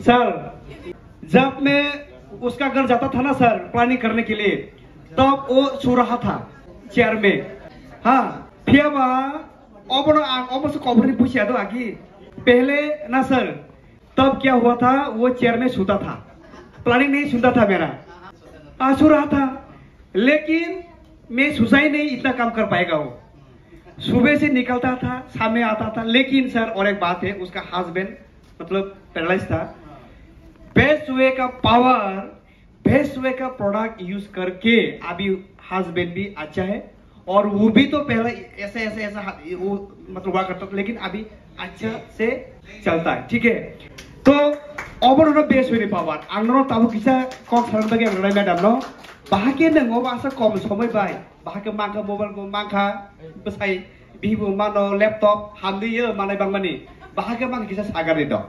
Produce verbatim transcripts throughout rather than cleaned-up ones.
सर, जब मैं उसका घर जाता था ना सर, प्लानिंग करने के लिए, तब वो सो रहा था चेयर में। हाँ, फिर अब, अब से कवर नहीं पूछा तो आगे। पहले ना सर, तब क्या हुआ था, वो चेयर में सोता था, प्लानिंग नहीं सुनता था मेरा, आ, सो रहा था। लेकिन मैं सोचा ही नहीं इतना काम कर पाएगा वो। सुबह से निकलता था, शाम में आता था। लेकिन सर, और एक बात है, उसका हस्बैंड मतलब पैरालाइज था। बेस्ट वे का पावर, बेस्ट वे का प्रोडक्ट यूज करके अभी हस्बैंड भी अच्छा है, और वो भी तो पहले ऐसे ऐसे ऐसा हाथ- वो मतलब हुआ करता था, लेकिन अभी अच्छा से चलता है। ठीक है, तो overall best way ni power. Ang no tabo kisa kok saran bagi ang madam no. Bahake nang oba asa kom somoi bai. Bahake mangka mobile bo mangka besai bibu mano laptop hamdi ye manai bangmani. Bahake mang kisa sagar ni do.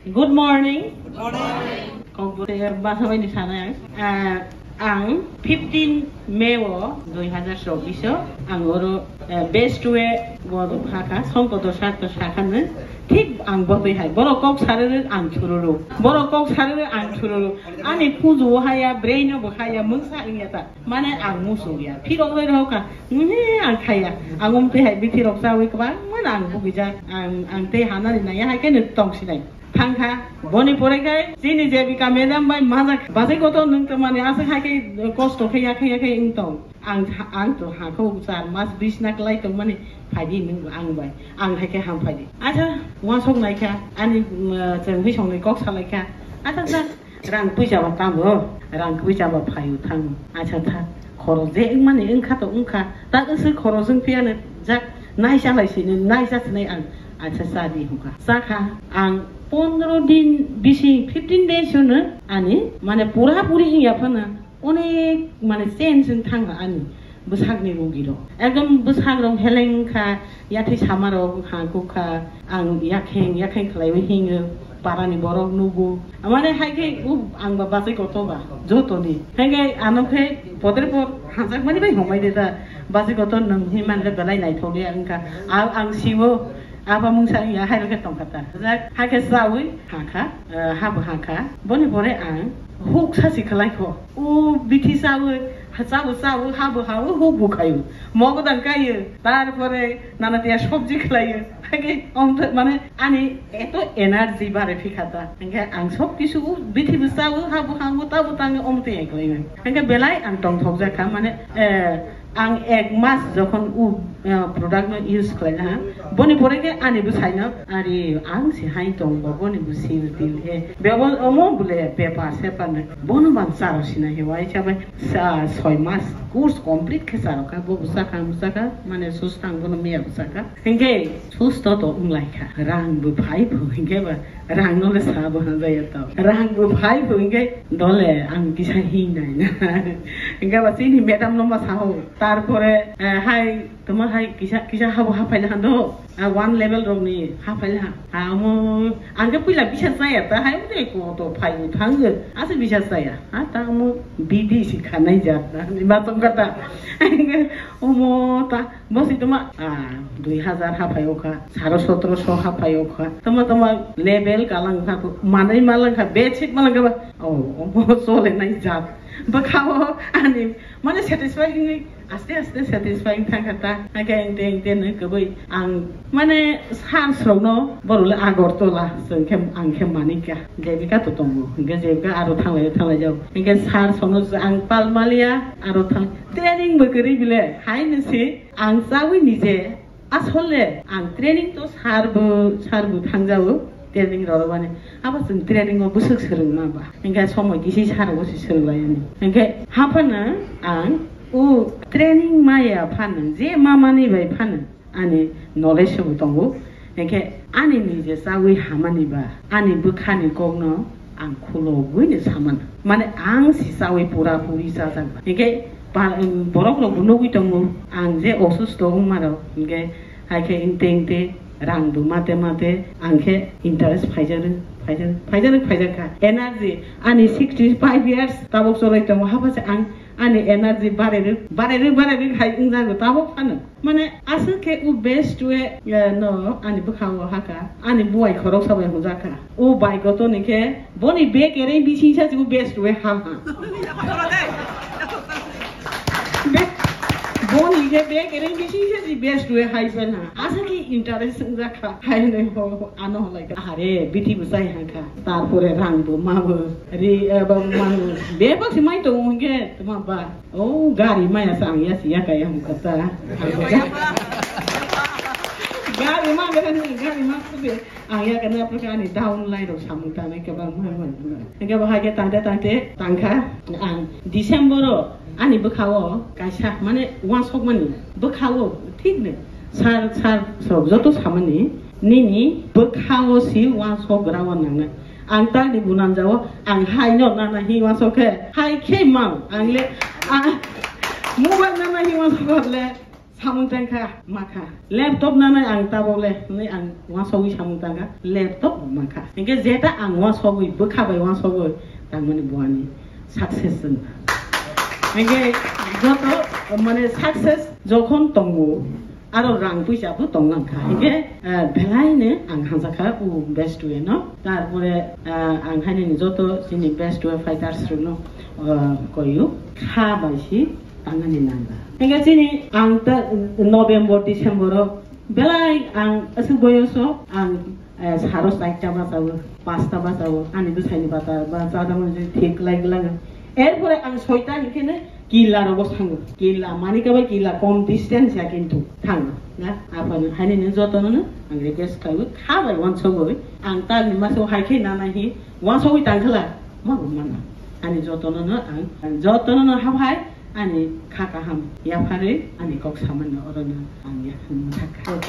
Good morning. Good morning. Kokborok basa bai ni sanai ang. Ah, ang fifteen May o dui hazar chobbish o ang oro, eh, best way o phaka songkoto sakto sakha no thik ang botwi hai borok kok sarere ang chururu borok kok sarere ang chururu ani kuju o haya brain o bo haya mungsa wngya ta. Mane ang muchung ya, phirok roi rok ka, "Nhe, ang khaya, ang umtwi hai bithi rok chawi kwbang mano ang bugijak, ang, ang tei hanani naiya hai khe no tong sinai." Thangkha, boni pore khe chini Jebika madam bai majak, "Bachai kotor nwng tongmani aswk hai khe kosto khe yakhe yakhe wng tong." Ang, ang to hakhe char mas bisna kwlai tongmani phaidi nwng ang bai, ang hai khe ham phaidi. Acha, uansuk naikha, ani, mm, chwng bisongni kok salaikha. Acha, ja. Rang puisa ba tamo, rang puisa ba phaio thango. Acha tha, khorok je wngmani wngkha to wngkha, ta wngse khorok wng phiya no jak nai chalai sini, nai cha sinai ang, acha cha di hwnkha. Chakha ang pondro din bising, fifteen days no ani, mane pura puri wngya phano onek mane change wng thangkha ani. Bwsakni rugirok. Ekdom bwsakrok heleng wngkha, yathai samarok hangkuk kha, ang yakheng yakheng khlaiwi hingo, parani borok nugo. Mane hai khe, u, ang ba bachai kotor ba, jotoni. Hai khe ano khe poder por hanjakmani bai homai de ta, bachai kotor nwng hinmani le belai naithokya wngkha. A, ang siwo, aba mungsa wngya hai rokhe tongkha ta. Jak, hai khe chawi, hakha, eh, habo hakha. Boni pore ang huk sasi khlai kho. O bithi chawi, ha chawi chawi, habo hawi, huk bo khayo. Mogodang kaiyo. Tarpore nana tiya sobji khlaiyo. Hake omthe mane ani eto energy bare phikha ta. Hingke ang sob kisu bithi bo chawi, habo hango, tabo tango omthe ai khlaiyo. Hingke belai ang tongthok jakha mane, eh, ang ek mas jokhon u, eh, product no use khlaina ha. Boni pore khe ani bwsaino, "Ari, ang se hai tong bo, boni bo sil til he." Bebo omo bole bepar separ nai. Bono ban charo sina he wai chabai. Sa soi mas course complete khe charo kha, bo bwsa kha, bwsa kha, mane sus thang bono miya bwsa kha. Hingke sus to to wng lai kha. Rang bo phai pho hingke ba rang no le sa bo hanjaya to. Rang bo phai pho hingke dole ang kisa hing nai na. Hingke ba chini madam no ma sa ho. Tarpore, eh, hai Tamo hai kisa, kisa habo hapai na hando. A one level rok ni hapai na. Amo ang ke puila bisa chaya ta hai de ko to phai thang ge. Ase bisa chaya. Ha ta amo bidi si khanai ja. Ni ma tong kata. Omo ta bosi toma, a, dui hazar hapai okha. Saro sotro so hapai okha. Toma toma level kalang kha. Manai malang kha. Basic malang kha. O, omo sole nai ja. Bwkhao ani mane satisfy wngwi aste aste satisfy wng thangkha ta. Hake engte engte nw kwbwi ang mane sir srokno borok le Agartala chwng khe ang khe manikha. Jebika to tongo. Hingke Jebika aro thanglai thanglai jao. Hingke sir srokno ang pal maliya aro thang training bo kwrwi bile. Hai nw si ang chawi nije Asole ang training to sir bo, sir bo thangjago training rorobani. Abo chwng training o bwswk swrwngma ba. Hingke somoi kisi sir bo se swrwnglaiyani. Hingke haphano ang o training maya phano je mamani bai phano ani knowledge bo tongo. Hingke ani nije chawi hamani ba, ani bwkhani kokno ang khulogwi ni samano. Mane ang si chawi pura puri chajak ba. Hingke pa-, um, borok rok bo nugwi tongo. Ang je osusto wngma rok. Hingke hai khe ingte ingte rang bo mate mate ang khe interest phaijak, phaijak, phaijak, phaijak kha. Energy ani sixty five years tabok cholai tongo. Hapha se ang Ani energy barerwi, barerwi, barerwi hai wngjago tabuk phano. Mane aswk khe o best way, eh, no ani bwkha-o hakha, ani buai khoroksa bai hwnjakha. O bai gotoni khe boni bag ereng bisingsa se o best way ha ha. Be-, boni khe bag ereng bisingsa se best way hai bai ha. Aswk khe interest wngjakha. Hai hwnwi ho, ho, ano holai kha. Are, bithi bwsai hakha. Tarpore rang bo ma bo. Ri, eh, ba bo ma bo. Bebak se mai tongo hwnkhe, tma ba. Oh, gari maya sa ang ya si ya kaya hum kata. Gari ma gari ma gari ma kube. Ang ya kana apra ani down line rok samung tanai ke bang ma ma. Hingke bo hai ke tangte tangte tangkha. Ang December o ani bwkha o kaisa mane wansok mani bwkha o thik ne sar sar sok joto samani nini bwkha o si wansok gra o nang nai. Ang tangni bunanjao, ang hai no nana hi wansok khe, hai khe mau, ang le, ah, mobile nana hi wansok le, samung tangkha, makha. Laptop nana ang tabok le, hwnwi ang wansogwi samung tangkha, laptop makha. Hingke jeta ang wansogwi, bwkha bai wansogwi, tangmani buani success wngkha. Hingke joto, mane success jokhon tongo, aro rang puisa bo tong nang kha. Hingke, eh, belai no ang hamjakha o best way no. Tarpore, eh, ang haini joto chini best way fighters rok no, eh, koyu kha bai si tangani nang kha. Hingke chini ang ta November, December o belai ang aswk boyoso ang Eh, saro chaita bachawo, pasta bachawo, ani bwsaini bata ba chadamani thik lai glanga. Erpore ang soita hinkhe ne killa rogo thango. Killa mani khe bai killa kom distance ya kintu thango. Na, aphano haini ne jotono no ang request khlaiwi kha bai wansogwi ang talni maso hai khe nana hi wansogwi tangkhala ma bo mana. Ani jotono no ang, ang jotono no hamhai ani kha kaham yapharwi ani kok samani orono ang yakhan thakha.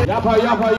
Yapha, yapha,